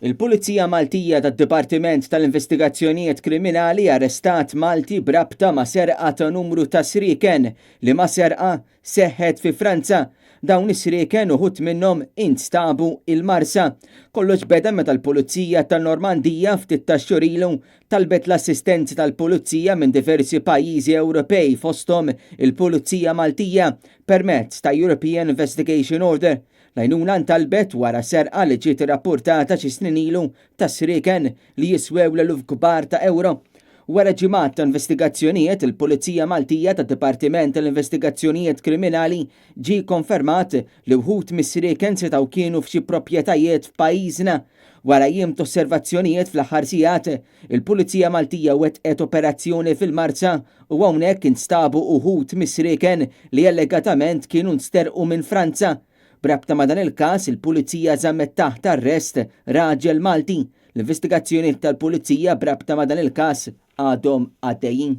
Il-Pulizija Maltija tad-Dipartiment tal-Investigazzjonijiet Kriminali arrestat Malti b'rabta ma' serqa ta' numru ta' srieken liema serqa seħħet fi Franza. Dawn is-srieken uħud minnhom instabu il-Marsa. Kollox beda meta l-Pulizija tan-Normandija ftit tax-xhur ilu talbet l-assistenza tal-Pulizija minn diversi pajjiżi Ewropej fosthom il-Pulizija Maltija permezz ta' European Investigation Order. L-għajnuna ntalbet wara serqa li ġiet irrappurtata xi snin ilu ta' srieken li jiswew l-eluf kbar ta' euro. Wara ġimgħat ta' investigazzjonijiet, il-Pulizija Maltija tad-Dipartiment tal-Investigazzjonijiet Kriminali ġie konfermat li wħud mis-srieken setgħu kienu f'xi proprjetajiet f'pajjiżna. Wara jiem ta' osservazzjonijiet fl-aħħar sigħat, il-Pulizija Maltija wettqet operazzjoni fil-Marsa u hawnhekk instabu uħud mis-srieken li allegatament kienu nsterqu minn Franza. B'rabta ma' dan il-każ, il-Pulizija żammet taħt arrest raġel Malti. L-investigazzjonijiet tal-Pulizija b'rabta ma' dan il-każ għadhom għaddejjin.